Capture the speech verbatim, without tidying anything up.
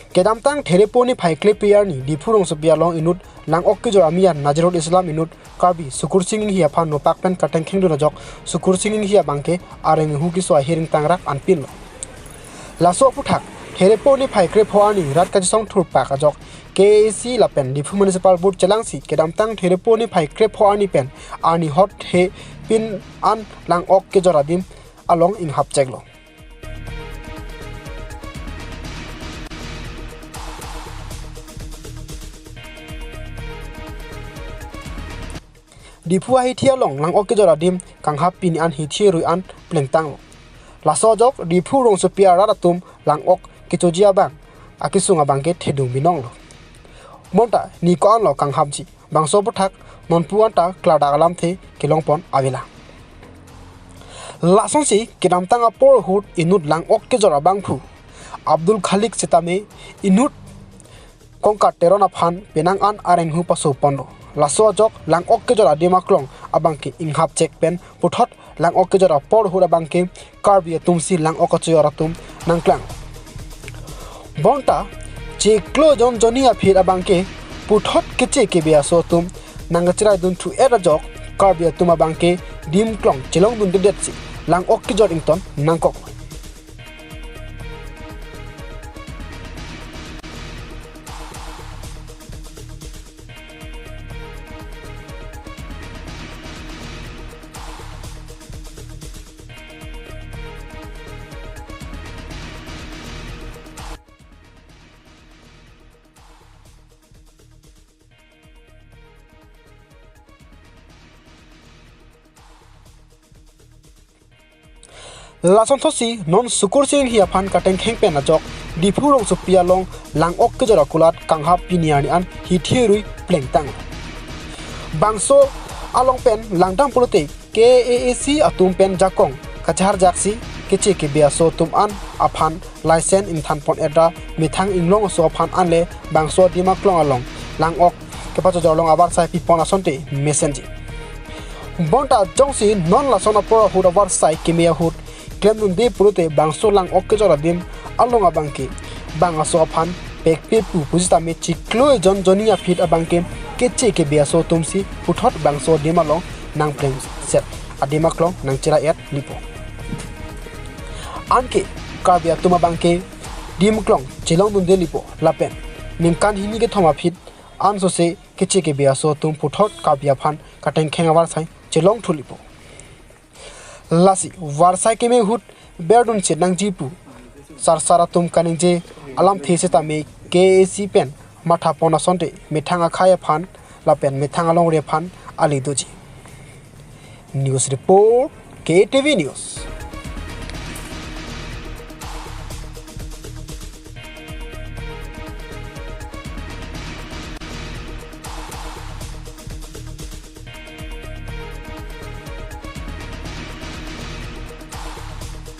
Kedamtang Therepo niphai kre phli arni Diphu rongsopi along inut lang-ok kejor amian Nazirul Islam inut Karbi Sukursing Inghi aphan nopak pen katengkheng dun ajok Sukursing Inghi abang ke areng hu keso ahiring tangrak anpinlo. Laso aphuthak Therepo niphai kre pho arni rat kachesong thurpak ajok K A A C lapen Diphu Municipal Board chelangsi kedamtang Therepo niphai kre pho arni pen arni hot he pin an lang-ok kejor adim along inghap cheklo. Diphu ahithi along lang-ok kejor adim kanghap pini an hithi rui an plengtanglo. Laso ajok Diphu rongsopi arat atum lang-ok kechoji abang akesung abang ke thedung binonglo. Bonta ni ko-anlo kanghapji, bangso aphuthak nonpu anta klardak alamthe kelongpon avelang. Lasonsi kedamtang apor ahut inut lang-ok kejor abangphu Abdul Khalik sitame inut Kongkat Teron aphan penang an areng hu paso ponlo. Laso ajok lang-ok kejor adim aklong abang ke inghap chek pen puthot lang-ok kejor apor ahut abang ke Karbi atumsi lang-ok kachojor atum nangklang. Bonta chiklo jon jonni aphi abang ke puthot keche kebe aso atum nangkacherai dun thu-et ajok Karbi atum abang ke dim klong chelong dundedetsi lang-ok kejor ington nangkok. Lasonthotsi non Sukursing Inghi aphan katengkheng pen ajok Diphu rongsopi along lang-ok kejor akulat kanghap pini arni an hithi rui plengtang. Bangso along pen langdam pulote K A A C atum pen jakong kacharjaksi keche kebe aso atum an aphan license ingthan pon-et ra methang inglong aso aphan anle bangso adim aklong along lang-ok kepachojor along avarsai pipon asonte mesenji. Bonta jongsi non lason apor ahut avarsai keme ahut klemdunde pulote bangso lang-ok kejor adim along abang ke bang aso aphan pekpe pu pusitame chiklo jon jonni aphi abang ke keche kebe aso atumsi puthot bangso adim along nangplengset adim aklong nangcherai-et lipo. Anke Karbi atum abang ke dim klong chelong dunde lipo lapen ningkan hini kethom aphi ansose keche kebe aso atum puthot Karbi aphan katengkheng avarsai chelong thu lipo. Lasi varsai keme ahut berdun chet nangji pu sarsar atum kaningje alamthe sitame K A A C pen matha pon asonte methang akhei aphan lapen methang alongri aphan ale doji. News report, K T V News.